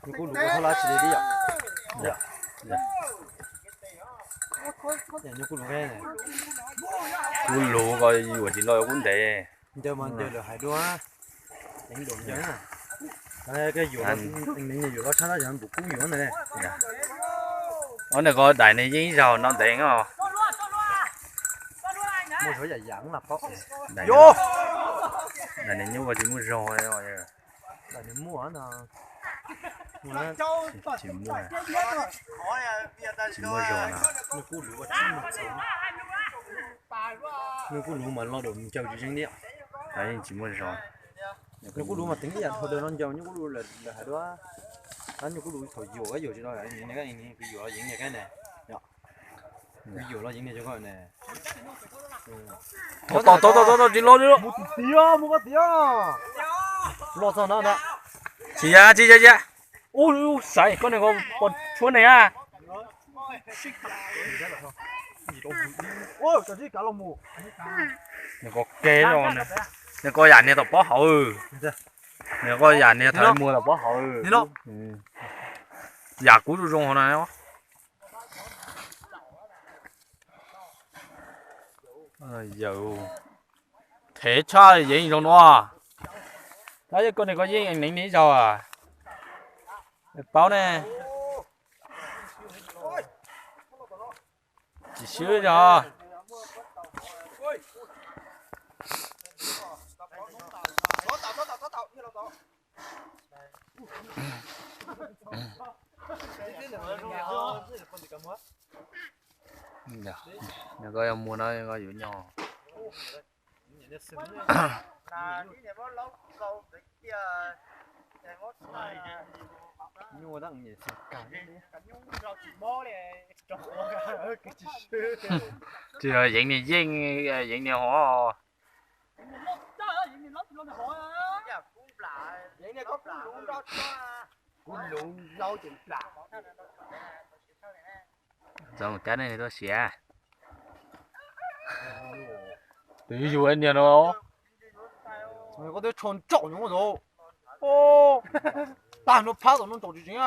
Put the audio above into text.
Nws kuj luv ko thaj lab tsis li li yom. Nws kuj luv, kuj luv ko yuam tsis los yuav kuj ntev. Ncaws mas ncaws lawm hais dua, teev dua ncaws na. Yuam los tshab tab yog npum kub yuam ntag. Ob nws ko daim nws yeej zaug no ntev os. Muaj zog yam yam mas paub. Daim nws nyuaj tsis muaj zog. Daim nws muaj no. Tsis muaj, tsis muaj zog no. Nws kuj luv mas los dum ncaws tsis zeeg li. Yeej tsis muaj zog. Nws kuj luv mas teev ib yam dhau daws no ncaws, nws kuj luv lawm hais dua. Nws kuj luv thaum yuam yuam tsis tau, yuam los yeev nias kab ne. Yuam los yeev nias cov ko ne. Tau tau tau tau tsis los li. Mus tim tiag, mus koj tiag. Los txog no ntag. Tsis ya, tsis ya ya. Ub, xaiv koj niag ko pos tshuab ne a. Nws ko ke, nws ko yam niag tom pob hauv. Nws ko yam niag thaum muag tom pob hauv. Yam kub zoo zoo hauv no. Yawm, thev tshaj yeev zoo no. Tab yog koj niag ko yeej neev nws ib zaug. Paub ne. Tsis swb zog. Nws ko yog muag no ko yuav nyo. Tsis yog yeev niag yeej, yeev niag hov. Kuv luv laub ces plam. Txoov kab nej tuaj siav. Tus yuj yus niag no. Koj twb tsho ntsaum nyob tus. Tag no phab tom no ntsaum tsis tseev.